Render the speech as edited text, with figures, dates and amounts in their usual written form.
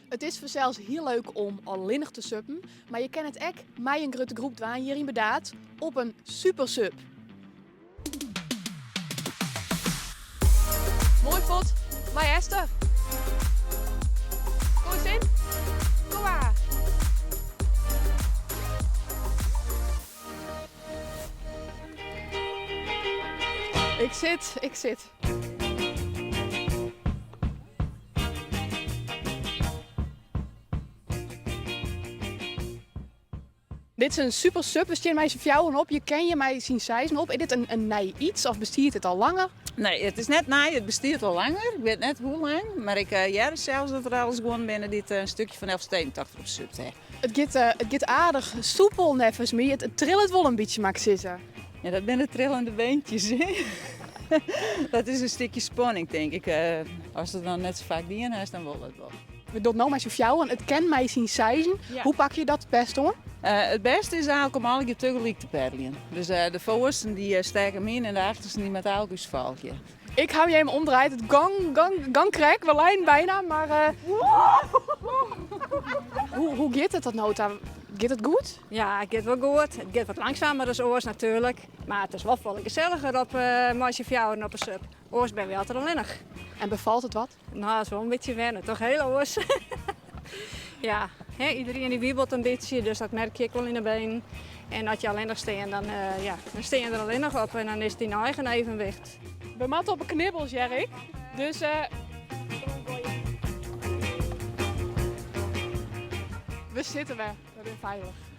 It is fansels hiel leuk om allinnich te suppen, mar je kinne it ek mei in grutte groep dwaan hjir yn Burdaard op in supersup. Moai fuort mei Esther. Kom eens in. Kom maar. Ik sit, ik sit. Dit is in super sup. We stean mei syn fjouweren op. Je kin hjir mei syn seizen op. Is dit in nij iets of bestiet it al langer? Nee, it is net nij. It bestiet al langer. Ik wit net hoe lang, mar ik hearde sels dat der alris guon binne dy't in stikje fan Elfstedentocht derop supt ha. It giet, it giet aardich soepel neffens my. It trillet wol in bytsje, moat ik sizze. Ja, dat binne de trillende beentjes. Dat is in stikje spanning, tink ik. Ast it noch net sa faak dien hast, dan wol dat wol. We dogge no mei syn fjouweren, it kin mei syn seizen. Ja. Hoe pakke je dat it bêste oan? It bêste is eigentlik om allegear tegelyk te peddeljen. Dus de foarsten dy stekke him yn en de achtersten dy moatte eigentlik ús folgje. Ik haw jim omdraaid, it gong, gong, gong krekt, we leinen byna, mar uh, hoe, hoe giet it tot no ta? Giet it goed? Ja, it giet wol goed. It giet wat langsumer as oars natuerlik. Mar it is wol folle geselliger op uh, mei syn fjouweren op 'e sup. Oars binne wy altyd allinnich. En befalt it wat? Nou, dat is wol in bytsje wennen, toch hiel oars. ja, hè, iedereen die wiebelt in bytsje, dus dat merk je ek wol yn de benen. En as je allinnich stean, dan, uh, ja, dan stean je der allinnich op en dan is it dyn eigen evenwicht. We moatte op 'e knibbels, hear ik. Dus uh, we sitte wer, we binne feilich.